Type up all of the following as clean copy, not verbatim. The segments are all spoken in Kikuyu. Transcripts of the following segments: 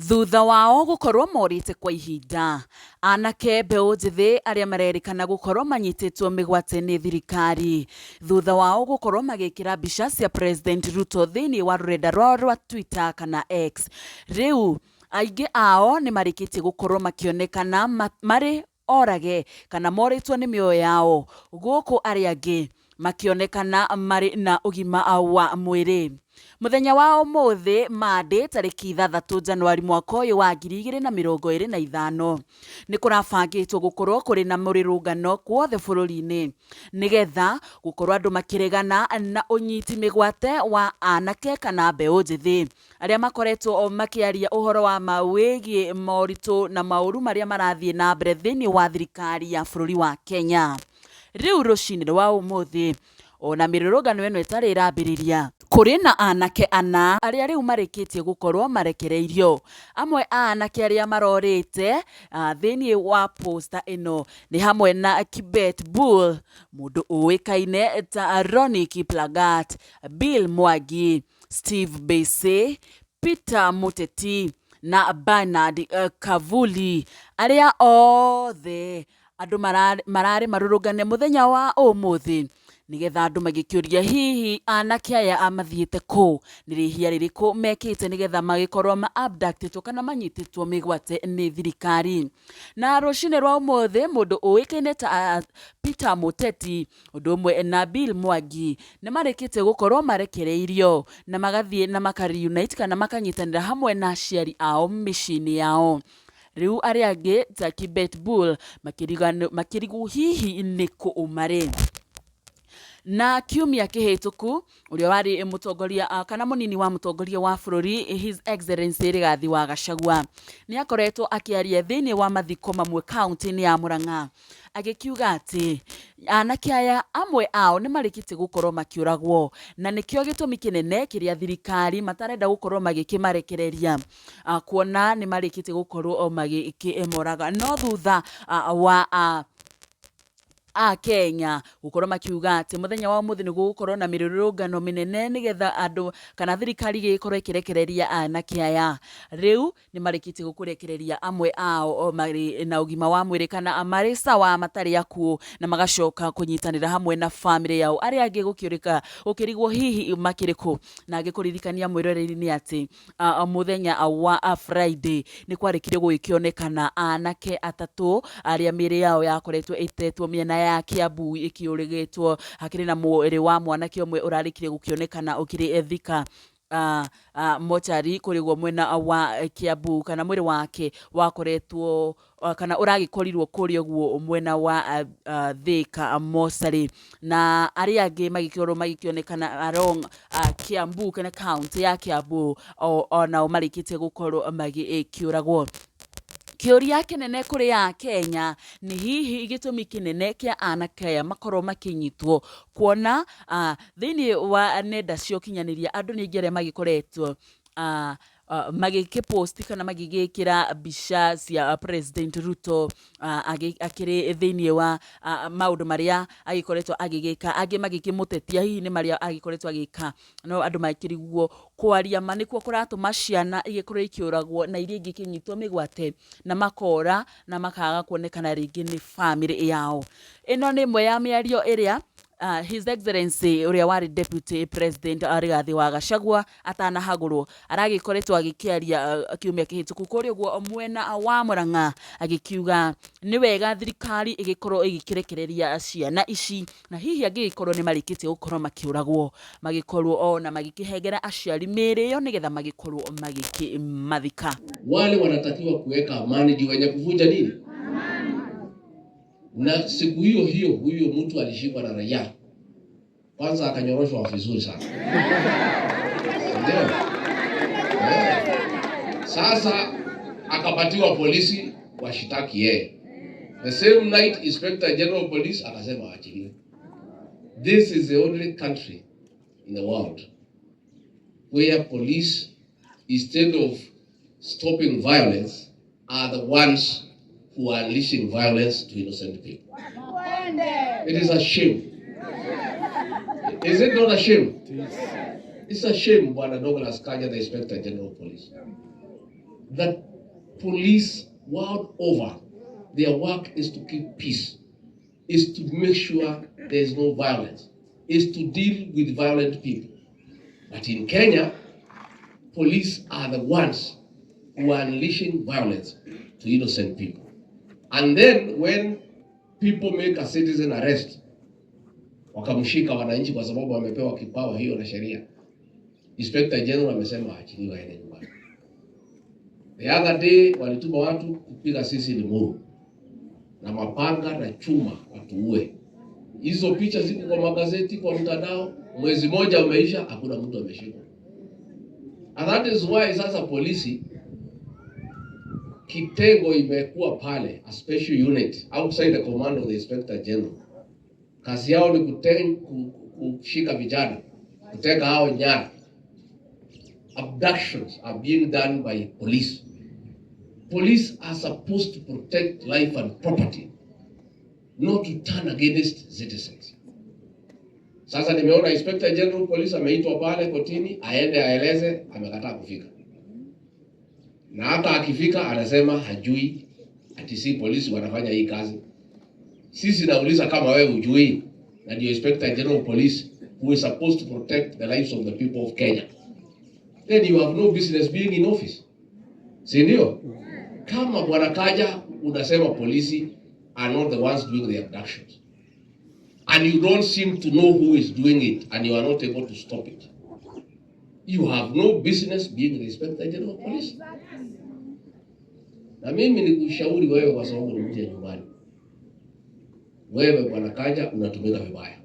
Thutha wao gũkorwo morĩte kwa ihinda, anake mbeũ njĩthĩ arĩa marerĩkana gũkorwo manyitĩtwo mĩgwate nĩ thirikari thutha wao gũkorwo magĩkĩra mbica cia President Ruto thĩinĩ wa rũrenda rwao rwa Twitter kana X, rĩu aingĩ ao nĩ marĩkĩtie gũkorwo makĩonekana marĩ orage kana morĩtwo nĩ mĩoyo yao gũkũ arĩa angĩ makĩonekana marĩ na ũgima wa mwĩrĩ. Mũthenya wa ũmũthĩ Monday tarĩki 6 Januari mwaka ũyũ wa 2025 nĩ kũrabangĩtwo gũkorwo kũrĩ na mũrũrũngano guothe bũrũri-inĩ nĩgetha gũkorwo andũ makĩregana na ũnyiti mĩgwate wa anake kana mbeũ njĩthĩ arĩa makoretwo makĩaria ũhoro wa ma wĩgiĩ moritũ na maũru marĩa marathiĩ na mbere thĩinĩ wa thirikari ya bũrũri wa Kenya. Rĩu rũcinĩ rwa ũmũthĩ ona mĩrũrũngano ĩno ĩtarĩ ĩrambĩrĩria, kũrĩ na anake ana arĩa rĩu marĩkĩtie gũkorwo marekereirio. Amwe a anake arĩa marorĩte thĩinĩ wa poster ĩno nĩ hamwe na Kibet Bull, mũndũ ũĩkaine ta Ronnie Kiplagat, Bill Mwangi, Steve Bese, Peter Muteti na Bernard Kavuli, arĩa othe andũ mararĩ marũrũngane mũthenya wa ũmũthĩ nĩgetha andũ magĩkĩũria hihi anake aya mathiĩte kũ, nĩ rĩhia rĩrĩkũ mekĩte nĩgetha magĩkorwo ma abductĩtwo kana manyitĩtwo mĩgwate nĩ thirikari. Na rũcinĩ rwa ũmũthĩ mũndũ ũĩkaine ta Peter Muteti ũndũ ũmwe na Bill Mwangi nĩ marĩkĩtie gũkorwo marekereirio na magathiĩ na maka reunite kana makanyitanĩra hamwe na aciari ao mĩciĩ-inĩ yao. Rĩu arĩa angĩ ta Kibet Bull makĩrigwo hihi nĩ kũ marĩ. Na kiumia kĩhĩtũku ũrĩa warĩ mũtongoria kana mũnini wa mũtongoria wa bũrũri His Excellency Rigathi wa Gachagua nĩ akoretwo akĩaria thĩinĩ wa mathiko mamwe kaunti-inĩ ya Murang'a agĩkiuga atĩ anake aya amwe ao nĩ marĩkĩtie gũkorwo makĩũragwo na nĩkĩo gĩtũmi kĩnene kĩrĩa thirikari matarenda gũkorwo magĩkĩmarekereria kuona nĩ marĩkĩtie gũkorwo magĩkĩmoraga. No thutha wa a Kenya gũkorwo makiuga atĩ mũthenya wa ũmũthĩ nĩ gũgũkorwo na mĩrũrũngano mĩnene nĩgetha andũ kana thirikari ĩgĩkorwo ĩkĩrekereria anake aya, rĩu nĩ marĩkĩtie gũkũrekereria amwe ao marĩ na ũgima wa mwĩrĩ kana marĩ sawa matarĩ akuũ na magacoka kũnyitanĩra hamwe na bamĩrĩ yao. Arĩa angĩ gũkĩũrĩka gũkĩrigwo hihi makĩrĩ kũ. Na ngĩkũririkania mwĩroreri nĩ atĩ mũthenya wa Friday nĩ kwarĩkire gũgĩkĩonekana anake atatũ arĩa mĩĩrĩ yao yakoretwo ĩtetwo mĩena ya Kiambu ĩkĩũrĩgĩtwo. Hakĩrĩ na mwĩrĩ wa mwanake ũmwe ũrarĩkire gũkĩonekana ũkĩrĩ Thika mochari kũrĩ guo mwena wa Kiambu, kana mwĩrĩ wake wakoretwo kana ũragĩkorirwo kũrĩa ũguo mwena wa Thika mochari, na arĩa angĩ magĩkorwo magĩkĩonekana along Kiambu kana kaunti ya Kiambu onao marĩkĩtie gũkorwo magĩkĩũragwo. Kĩũria kĩnene kũrĩ a Kenya nĩ hihi gĩtũmi kĩnene kĩa anake aya makorwo makĩnyitwo, kuona thĩinĩ wa nenda cia ũkinyanĩria andũ nĩ aingĩ arĩa magĩkoretwo magĩkĩ post kana magĩgĩkĩra mbica cia President Ruto akĩrĩ thĩinĩ wa maũndũ marĩa agĩkoretwo agĩgĩka, angĩ magĩkĩmũtetia hihi nĩ marĩa agĩkoretwo agĩka, no andũ makĩrigwo kwaria ma nĩkuo kũratũma ciana igĩkorwo ikĩũragwo na iria ingĩ ikĩnyitwo mĩgwate na makora na makaga kuonekana rĩngĩ nĩ bamĩrĩ yao. Ĩno nĩ ĩmwe ya mĩario ĩrĩa His Excellency ũrĩa warĩ Deputy President Rigathi wa Gachagua atanahagũrwo aragĩkoretwo agĩkĩaria kiumia kĩhĩtũku kũrĩa ũguo mwena wa Murang'a, agĩkiuga nĩ wega thirikari ĩgĩkorwo ĩgĩkĩrekereria ciana ici, na hihi angĩgĩkorwo nĩ marĩkĩtie gũkorwo makĩũragwo magĩkorwo ona magĩkĩhengera aciari mĩĩrĩ ĩyo nĩgetha magĩkorwo magĩkĩmathika. Wale wanatakiwa kuweka amani ndio wenye kuvunja nini? Na siku hiyo hiyo huyo mtu alishikwa na raia, kwanza akanyoroshwa vizuri sana, ndio yeah. Sasa akapatiwa polisi washitaki yeye. The same night Inspector General of Police akasema aachiliwe. This is the only country in the world where police, instead of stopping violence, are the ones who are unleashing violence to innocent people. It is a shame. Is it not a shame? It's a shame, Bwana Douglas Kanja, the Inspector General of Police. That police world over, their work is to keep peace, is to make sure there is no violence, is to deal with violent people. But in Kenya, police are the ones who are unleashing violence to innocent people. And then when people make a citizen arrest, wakamshika wananchi kwa sababu wamepewa kipawa hiyo na sheria, Inspector General amesema aachiliwe aende nyumbani. The other day walituma watu kupiga sisi Limuru na mapanga na chuma watuue. Hizo picha ziko kwa magazeti, kwa mtandao. Mwezi moja umeisha, hakuna mtu ameshikwa. And that is why sasa polisi kitengo imekuwa pale, a special unit outside the command of the Inspector General. Kazi yao ni kushika vijana, kuteka hao nyara. Abductions are being done by police. Police are supposed to protect life and property, not to turn against citizens. Sasa nimeona Inspector General Police ameitwa pale kotini aende aeleze, amekataa kufika. Na hata akifika anasema hajui ati si polisi wanafanya hii kazi. Sisi nauliza kama wewe hujui, na ndio Inspector General Police who is supposed to protect the lives of the people of Kenya, then you have no business being in office, si ndio? Kama Bwana Kanja unasema polisi are not the ones doing the abductions and you don't seem to know who is doing it and you are not able to stop it, you have no business being the Inspector General of Police. Na mimi nikushauri wewe, kwa sababu ni mtu ya nyumbani, wewe Bwana Kanja unatumika vibaya.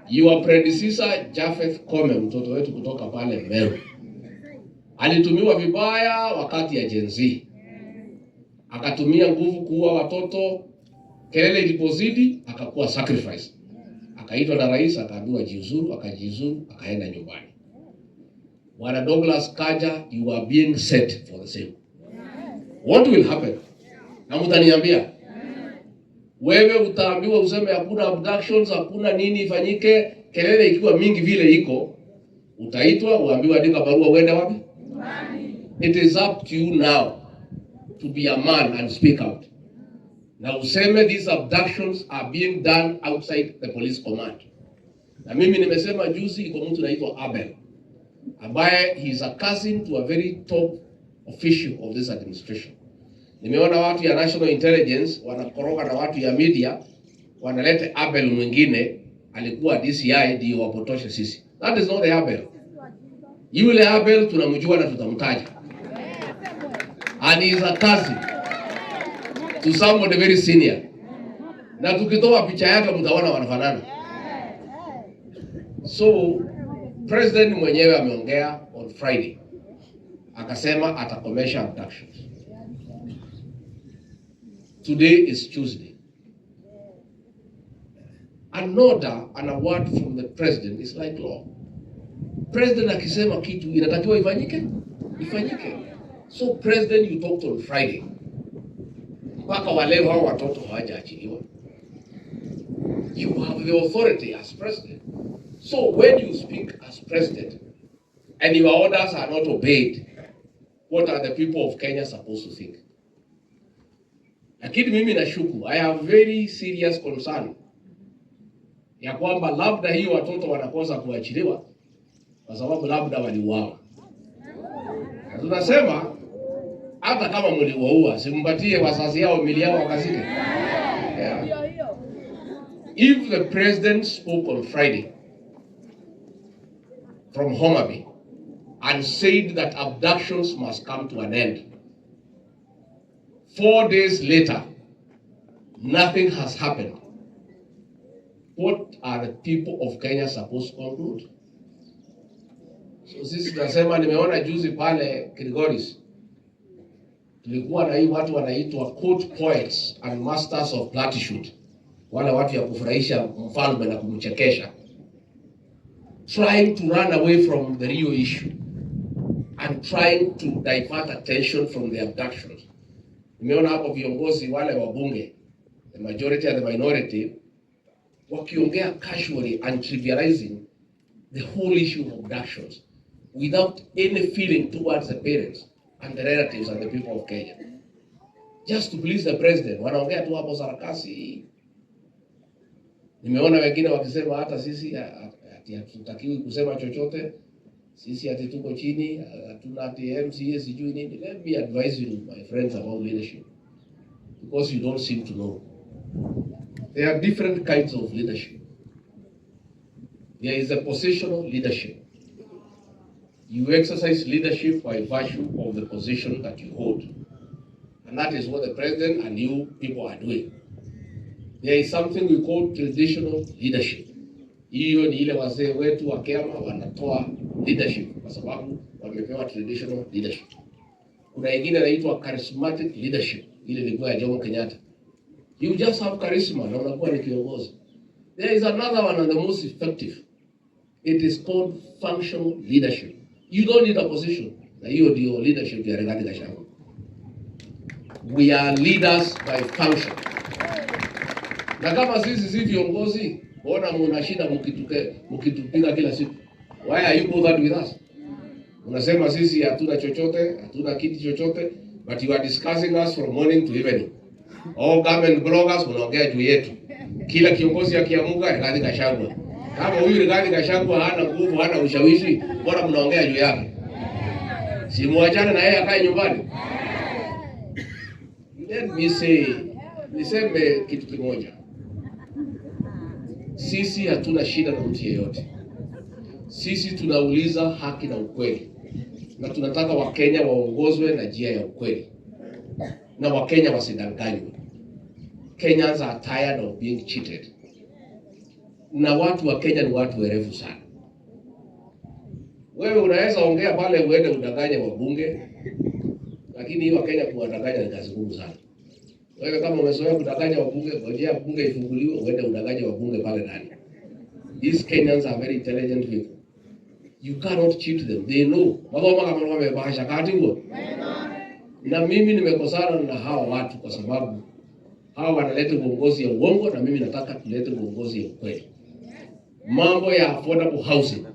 Your predecessor Japheth Koome, mtoto wetu kutoka pale Meru, alitumiwa vibaya wakati ya Gen Z, akatumia nguvu kuua watoto. Kelele ilipozidi akakuwa sacrifice, akaitwa na rais, akaambiwa jiuzuru, akajiuzuru, akaenda nyumbani. Bwana Douglas Kanja, you are being set for the same. What will happen? Na mtaniambia wewe utaambiwa useme hakuna abductions, hakuna nini ifanyike. Kelele ikiwa mingi vile iko, utaitwa uambiwe andika barua uende wapi? It is up to you now to be a man and speak out. Na useme these abductions are being done outside the police command. Na mimi nimesema juzi, iko mtu naitwa Abel ambaye he is a cousin to a very top official of this administration. Nimeona watu ya National Intelligence wanakoroga na watu ya media wanaleta Abel mwingine alikuwa DCI ndio wapotoshe sisi. That is not the Abel. Yule Abel tunamjua na tutamtaja. And he is a cousin to somebody very senior. Na tukitoa picha yake mtaona wanafanana. So president mwenyewe ameongea on Friday, akasema atakomesha abductions. Today is Tuesday. An order and a word from the president is like law. President akisema kitu inatakiwa ifanyike, ifanyike. So president, you talked on Friday, mpaka wa leo hao watoto hawajaachiliwa. You have the authority as president. So when you speak as president and your orders are not obeyed, what are the people of Kenya supposed to think? Lakini mimi nashuku, I have very serious concern ya kwamba labda hiyo watoto wanakosa kuachiliwa kwa sababu labda waliuawa. Na tunasema hata kama mliwaua, si mpatie wazazi yao miili yao wakazike. Yeah. If the president spoke on Friday from Homa Bay and said that abductions must come to an end, 4 days later, nothing has happened. What are the people of Kenya supposed to conclude? So sisi tunasema, nimeona juzi pale Kilgoris tulikuwa na hii watu wanaitwa court poets and masters of platitude, wale watu ya kufurahisha mfalme na kumchekesha, trying to run away from the real issue and trying to divert attention from the abductions. Nimeona hapo viongozi wale wa bunge, the majority and the minority, wakiongea casually and trivializing the whole issue of abductions. without any feeling towards the parents and the relatives and the people of Kenya, just to please the president. Wanaongea tu hapo sarakasi. Nimeona wengine wakisema hata sisi ati hatutakiwi kusema chochote, sisi ati tuko chini, hatuna ati MCA sijui nini. Let me advise you, my friends, about leadership, because you don't seem to know. There are different kinds of leadership. There is a positional leadership. You exercise leadership by virtue of the position that you hold. And that is what the president and you people are doing. There is something we call traditional leadership. Hiyo ni ile wazee wetu wa Kiama wanatoa leadership kwa sababu wamepewa traditional leadership. Kuna ingine inaitwa charismatic leadership, ile ilikuwa ya Jomo Kenyatta. You just have charisma na unakuwa ni kiongozi. There is another one and the most effective. It is called functional leadership. You don't need a position. Na hiyo ndio leadership ya Rigathi Gachagua. We are leaders by function. Na kama sisi si viongozi, mbona muna shida mkitupiga kila siku? Why are you bothered with us? Unasema sisi hatuna chochote, hatuna kiti chochote, but you are discussing us from morning to evening. All government bloggers mnaongea juu yetu. Kila kiongozi akiamuka Rigathi Gachagua. Kama huyu Rigathi Gachagua hana nguvu, hana ushawishi, mbona mnaongea juu yake? Si muachane na yeye akae nyumbani. Let me say, niseme kitu kimoja. Sisi hatuna shida na mtu yeyote. Sisi tunauliza haki na ukweli, na tunataka Wakenya waongozwe na njia ya ukweli, na Wakenya wasidanganywe. Kenyans are tired of being cheated. Na watu wa Kenya ni watu werevu sana. Wewe unaweza ongea pale uende udanganye wabunge, lakini hii Wakenya kuwadanganya ni kazi ngumu sana. Wewe kama umezoea kudanganya wabunge, ngojea bunge ifunguliwe uende udanganye wabunge pale ndani. These Kenyans are very intelligent people. You cannot cheat them. They know. Mathoma kama wamebahasha kati huo. Na mimi nimekosana na hawa watu kwa sababu hawa wanaleta uongozi ya uongo na mimi nataka tulete uongozi ya ukweli. Mambo ya affordable housing.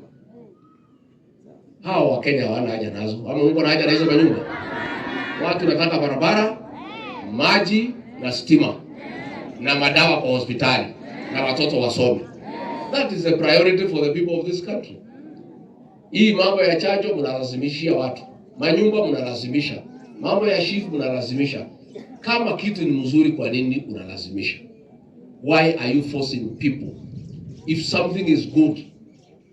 Hawa Wakenya hawana haja nazo. Ama mko na haja na hizo manyumba? Watu nataka barabara, maji na stima na madawa kwa hospitali na watoto wasome. That is a priority for the people of this country. Hii mambo ya chanjo mnalazimishia watu, manyumba mnalazimisha, mambo ya SHIF mnalazimisha. Kama kitu ni mzuri, kwa nini unalazimisha? Why are you forcing people? If something is good,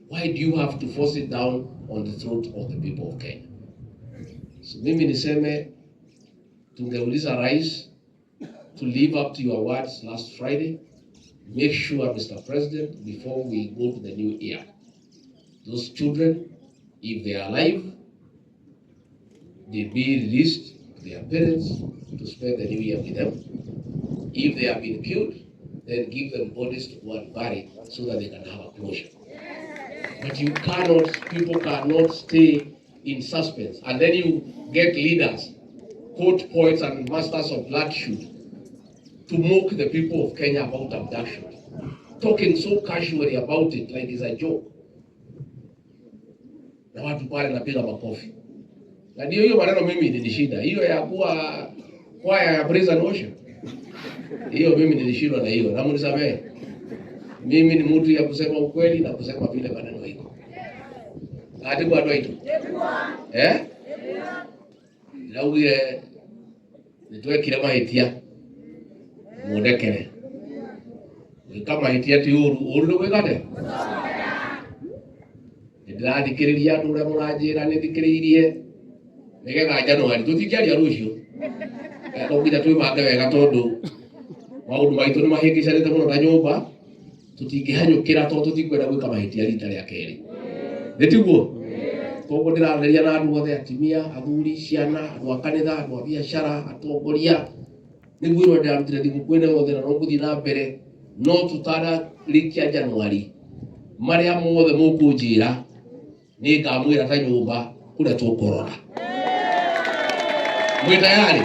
why do you have to force it down on the throat of the people of Kenya? So mimi niseme tungeuliza rais to live up to your words last Friday. Make sure, Mr. President, before we go to the new year, those children, if they are alive, they be released to their parents to spend the new year with them. If they have been killed, then give them bodies to go and bury so that they can have a closure. But you cannot, people cannot stay in suspense. And then you get leaders, court poets and masters of bloodshed to mock the people of Kenya about abduction, talking so casually about it like it's a joke. Na watu pale napiga makofi. Na ndio hiyo maneno mimi nilishinda. Hiyo ya kuwa kwaya ya praise and worship. Hiyo mimi nilishindwa na hiyo. Na mnisamehe. Mimi ni mtu ya kusema ukweli na kusema vile maneno iko. Ati kwa andũ aitũ. Eh? Ndaugire nĩtwekire mahĩtia, mũndekere. Gwĩka mahĩtia ti ũru, ũru nĩ gwĩka atĩa? Nĩndĩrathikĩrĩria andũ ũrĩa mũranjĩra, nĩthikĩrĩirie nĩgetha Januari tũtingĩaria rũciũ. No nginya twĩbange wega tondũ maũndũ maitũ nĩ mahĩngĩcanĩte mũno na nyũmba, tũtingĩhanyũkĩra tondũ tũtikwenda gwĩka mahĩtia rita rĩa kerĩ. Nĩ tiguo? Koguo ndĩrarĩria na andũ othe, atumia, athuri, ciana, andũ a kanitha, andũ a biacara, atongoria. Nĩguo ĩro ndĩrarutire thigũkũ ĩno yothe na no ngũthiĩ na mbere, no tũtanarĩkia Januari, marĩa mothe mũkũnjĩra nĩ ngamwĩra ta nyũmba kũrĩa tũkũrora. Mwĩ tayari?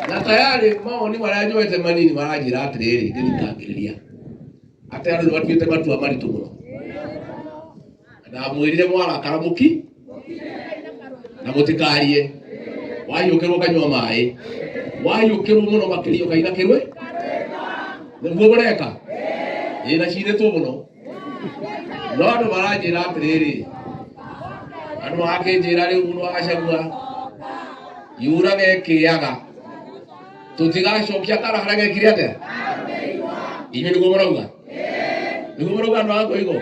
Na tayari mawoni marĩa njoete manini maranjĩra atĩrĩrĩ, ngĩthikangĩrĩria atĩ andũ nĩ matuĩte matua maritũ mũno. Ndamwĩrire mwarakara mũki na mũtikarie, wahiũkĩrwo ũkanyua maĩ, wahiũkĩrwo mũno makĩria ũkaina kĩrwe, nĩguo mũreka ĩ na cinĩtwo mũno. No andũ maranjĩra atĩrĩrĩ, andũ marakĩnjĩra rĩu mũndũ wa Gachagua yura gekĩaga tũtigacokia kara harĩa gekire atĩa? Inyuĩ nĩguo mũrauga, nĩguo mũrauga andũ a Ngoigo?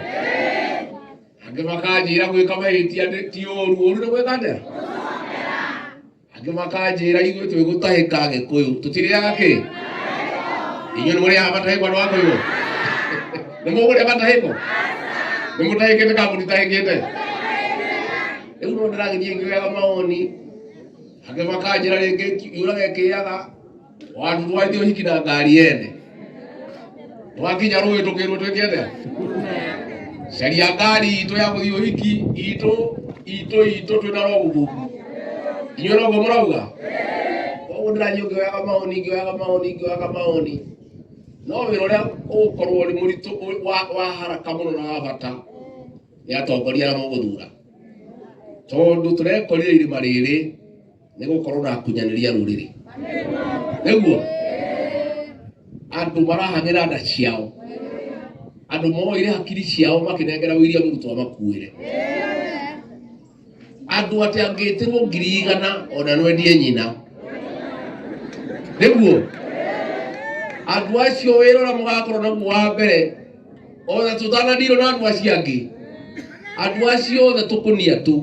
Angĩ makanjĩra gwĩka mahĩtia ti ũru, ũru nĩ gwĩka atĩa? Angĩ makanjĩra ithuĩ twĩgũtahĩka Gĩkũyũ tũtirĩaga kĩ? Inyuĩ nĩ mũrĩaga matahĩko andũ a Ngoigo? Nĩ mũkũrĩa matahĩko? Nĩ mũtahĩkĩte kana mũtitahĩkĩte? Rĩu no ndĩragĩthiĩ ngĩoyaga mawoni, angĩ makanjĩra rĩngĩ yũraga ĩkĩaga watutwarithia ũhiki na ngari yene, twakinya rũĩ tũkĩrwo twĩke atĩa? Caria ngari itũ ya gũthiĩ ũhiki itũ itũ itũ twĩna rogubuku. Inyuĩ noguo mũrauga? Koguo ndĩrathiĩ ngĩoyaga mawoni, ngĩoyaga mawoni, ngĩoyaga mawoni, no wĩra ũrĩa ũgũkorwo ũrĩ mũritũ wa haraka mũno na wa bata nĩ atongoria arĩa mũgũthura, tondũ tũrekorire irima rĩrĩ nĩ gũkorwo na akunyanĩria rũrĩrĩ, nĩguo andũ marahang'ĩra nda ciao, andũ moire hakiri ciao makĩnengera William Ruto amakuĩre, andũ atĩ angĩtĩrwo 100,000 ona no endie nyina, nĩguo andũ acio wĩra ũrĩa mũgakorwo naguo wa mbere ona tũtanadirwo na andũ acio angĩ, andũ acio othe tũkũnia tu,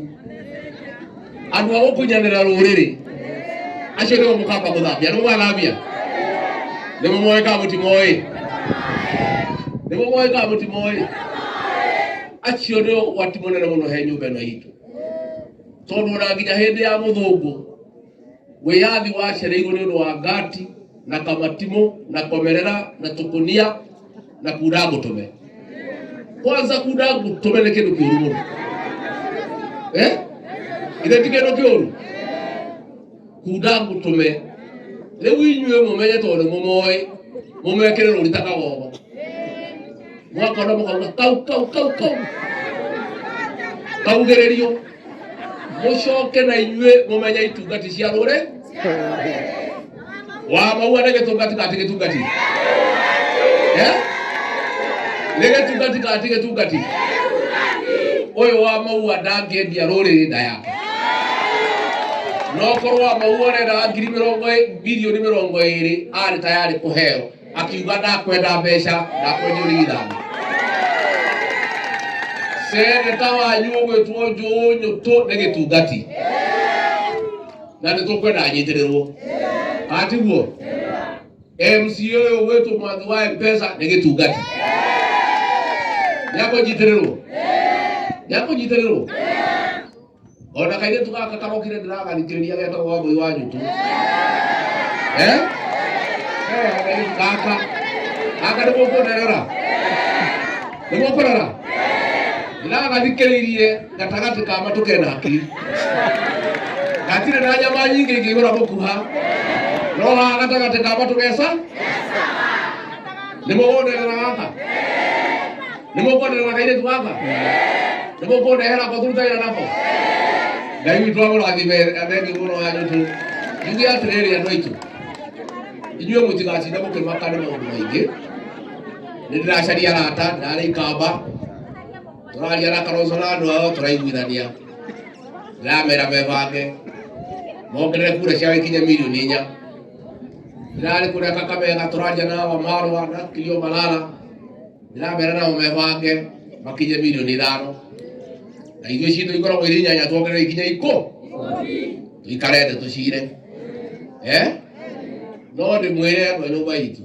andũ a gũkunyanĩra rũrĩrĩ acio nĩo mũkamba gũthambia, nĩmo mũgathambia, nĩmo moĩ kana mũtimoĩ, nĩmo moĩ kana mũtimoĩ, acio nĩo ũgwati mũnene mũno he nyũmba ĩno itũ, tondũ ona nginya hĩndĩ ya mũthũngũ wĩyathi wacereirwo nĩ ũndũ wa ngati na kamatimũ na komerera na tũkũnia na kunda ngũtũme. Kwanza kunda ngũtũme nĩ kĩndũ kĩũru mũno, eh? Ithe ti kĩndũ kĩũru kunda ngũtũme. Rĩu inyuĩ mũmenye tondũ nĩ mũmoĩ, mũmekĩre rũri ta kagogo, mwakona mũkauga kau kau kau kau kaugĩrĩrio, mũcoke na inyuĩ mũmenye itungati cia rũrĩ wa maua nĩ gĩtungati kana ti gĩtungati? Eh? Nĩ gĩtungati kana ti gĩtungati? Ũyũ wa maua ndangĩendia rũrĩrĩ nda yake, no korwo wa maua ũrendaga ngiri mĩrongo 20 bilioni arĩ tayarĩ kũheo, akiuga ndakwenda mbeca, ndakwendia ũrigithathi. Seneta wanyu ũgwĩtwo Njũnyũtũ nĩ gĩtungati na nĩ tũkwenda anyitĩrĩrwo, atiguo MCA ũyũ ũgwĩtwo Mwangi wa Mpesa nĩ gĩtungati, nĩakũnyitĩrĩrwo, nĩakũnyitĩrĩrwo. Ona kairĩtu gaka karokire ndĩragathikĩrĩria getagwo Wambũi wa Nyutu, eh eh kairĩtu gaka gaka nĩ mũkũnderera, nĩ mũkũrora ndĩragathikĩrĩirie gatagatĩ ka matũ kena hakiri, gatirĩ na nyama nyingĩ ingĩihũra mũkuha, no haha gatagatĩ ka matũ gesa. Nĩ mũkũnderera gaka, nĩ mũkũnderera kairĩtu gaka, nĩ mũkũndehera ko tũrute wĩra nako. Ngai witũ amũrathime, athengi mũno wa Nyutu. Njuge atĩrĩrĩ, andũ aitũ, inyuĩ mũtigatinda mũkĩmaka nĩ maũndũ maingĩ. Nĩ ndĩracaria arata, ndĩrarĩ ikamba, tũraria na Kalonzo na andũ ao, tũraiguithania, ndĩramera mebange mongerere kura ciao ikinye 4 milioni. Ndĩrarĩ kũrĩa Kakamega, tũraria na Wamarwa na Kilio Malala, ndĩramera nao mebange makinye 5 milioni, na ithuĩ citũ ikoragwo irĩ 8, tuongerere ikinye ikũ, tuikare thĩ tũcire, eh? No ndĩmwĩre andũ a nyũmba itũ,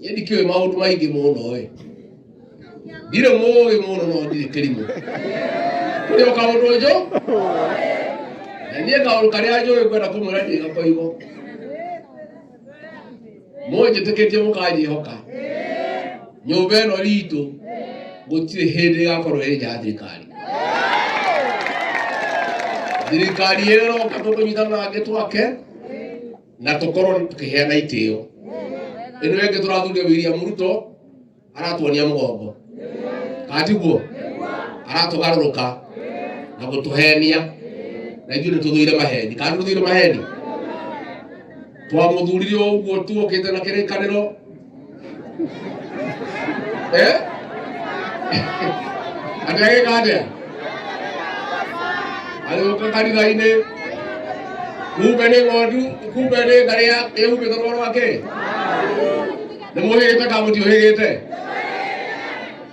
niĩ ndikĩũĩ maũndũ maingĩ mũno ĩ, ndirĩ mũũgĩ mũno, no ndirĩ kĩrimũ, kũrĩ o kaũndũ njũ na niĩ kaũndũ karĩa njũĩ ngwenda kũmwĩra ndĩ gakoigo, mũnjĩtĩkĩtie mũkanjĩhoka, nyũmba ĩno ritũ gũtirĩ hĩndĩ ĩgakorwo ĩrĩ nja ya thirikari. Thirikari ĩrĩa ĩroka tũkũnyitana na angĩ twake na tũkorwo tũkĩheana itĩo. Ĩno ĩngĩ tũrathuria William Ruto aratuonia mũgongo, katiguo? Aratugarũrũka na gũtũhenia, na ithuĩ nĩtũthũire maheni. Kana nĩtũthũire maheni? Twamũthurire o ũguo tuokĩte na kĩrĩkanĩro, eh? Atĩ agĩka atĩa? Agĩũka kanitha-inĩ, kumbe nĩ ng'ondu, kumbe nĩ ngarĩa ĩhumbĩte rũa rwake. Nĩ mũhĩgĩte kana mũtiũhĩgĩte?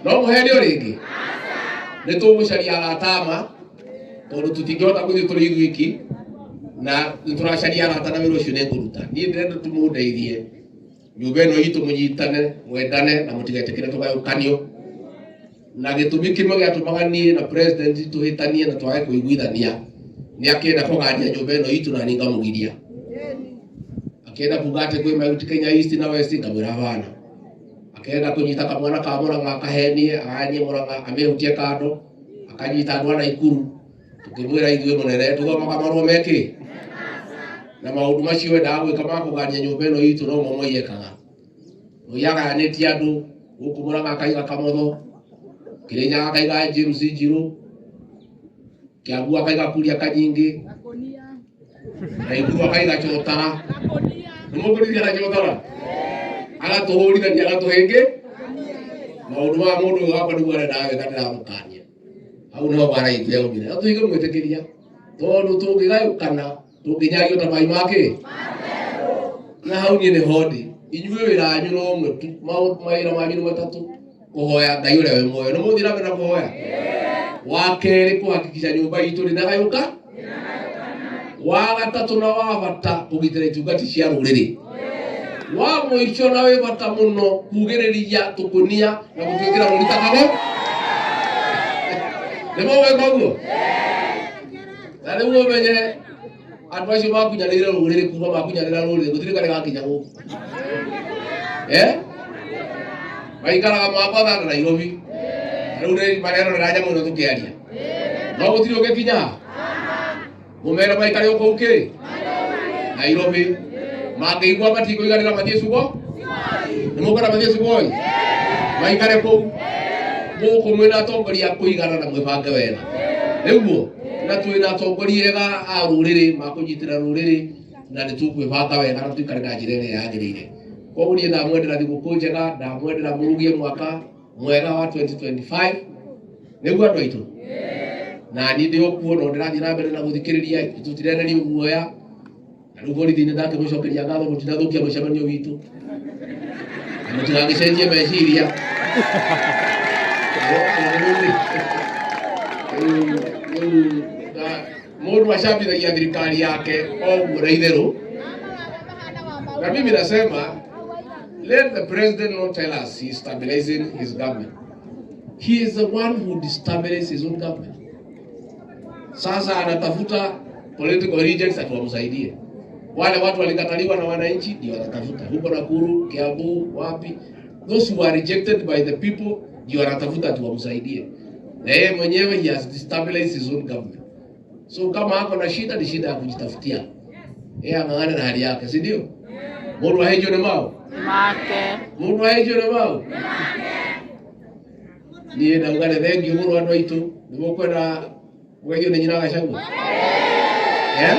No mũhenio rĩngĩ. Nĩ tũgũcaria arata ama, tondũ tũtingĩhota gũthiĩ tũrĩ ithuiki, na nĩ tũracaria arata, na wĩra ũcio nĩ ngũruta. Niĩ ndĩrenda tũmũndeithie nyũmba ĩno itũ, mũnyitane, mwendane, na mũtigetĩkĩre tũgayũkanio. Na gĩtũmi kĩmwe gĩatũmaga niĩ na president tũhĩtanie na twage kũiguithania nĩ akĩenda kũgania nyũmba ĩno itũ, na niĩ ngamũgiria. Akĩenda kuga atĩ kwĩ Mount Kenya East na West, ngamwĩra bana. Akĩenda kũnyita kamwana ka Mũrang'a, akahenie, aganie Mũrang'a, amĩhutie kando, akanyita andũ a Naikuru. Tũkĩmwĩra ithuĩ mũnene tũthomaga marũa mekĩ na maũndũ macio endaga gwĩka ma kũgania nyũmba ĩno itũ, no mo Moi ekaga. Moi agayanĩtie andũ gũkũ Mũrang'a, akaiga Kamotho, Kĩrĩnyaga akaiga James Njirũ, Kĩambu akaiga Kuria Kanyingĩ, Naikuru akaiga Chotara. Nĩ mũkũririkana Chotara? Agatũhũrithania, agatũhĩngĩ maũndũ ma mũndũ ũyũ wakwa nĩguo arendaga gwĩka. Ndĩramũkania hau niho mbara itũ yaumire, na tũige mwĩtĩkĩria, tondũ tũngĩgayũkana tũngĩnyario ta mai makĩ. Na hau niĩ nĩho ndĩ. Inyuĩ wĩra wanyu no ũmwe tu, mawĩra manyu nĩ matatũ: kũhoya Ngai ũrĩa wĩ muoyo, nĩ mũthiĩ na mbere na kũhoya; wa kerĩ, kũhakikisha nyũmba itũ ndĩnagayũka; wa gatatũ na wa bata, kũgitĩra itungati cia rũrĩrĩ; wa mũico na wĩ bata mũno, kugĩrĩria tũkũnia na gũtwĩkĩra rũri ta kago. Nĩ mũgwĩka ũguo? Na rĩu ũmenye andũ acio makunyanĩire rũrĩrĩ, kuma makunyanĩra rũrĩrĩ gũtirĩ karĩ gakinya gũkũ, eh? Maikaraga Mambatha na Nairobi, na rĩu nĩ marerorera nyamũ ĩno tũkĩaria, no gũtirĩ ũngĩkinya. Mũmere maikare o kũu kĩ Nairobi, mangĩigua matikũiganĩra mathiĩ Cugo. Nĩ mũkwenda mathiĩ Sugoi? Maikare kũu. Gũkũ mwĩna atongoria a kũigana na mwĩbange wega nĩguo, na twĩna atongoria ega a rũrĩrĩ makũnyitĩra rũrĩrĩ, na nĩ tũkwĩbanga wega na tũikare na njĩra ĩrĩa yagĩrĩire. Koguo niĩ ndamwendera thigũkũ njega, ndamwendera mũrugie mwaka mwega wa 2025, nĩguo andũ aitũ. Na niĩ ndĩ o kuo, no ndĩrathiĩ na mbere na gũthikĩrĩria, tũtirenerio guoya. Na rĩu borithi nĩ ndakĩmũcokeria ngatho, mũtinathũkia mũcemanio witũ, na mũtigagĩcenjie meciria. Rĩu mũndũ acambithagia thirikari yake o ũguo na itherũ. Na mimi nasema, let the president not tell us he is stabilizing his government. He is the one who destabilizes his own government. Sasa anatafuta political rejects ati wamsaidie. Wale watu walikataliwa na wananchi ndio wanatafuta huko Nakuru, Kiambu, wapi. Those who are rejected by the people ndio wanatafuta ati wamsaidie. Na yeye mwenyewe he has destabilized his own government. So kama ako na shida, ni shida ya kujitafutia. Yeye ang'ang'ane na hali yake, si ndio? Mundu ahĩnjwo nĩ mao? Make. Mundu ahĩnjwo nĩ mao? Niĩ ndauga nĩ thengiũ mũno andũ aitũ. Nĩ mũkwenda mũgeithio nĩ nyina Gachagua? Eh?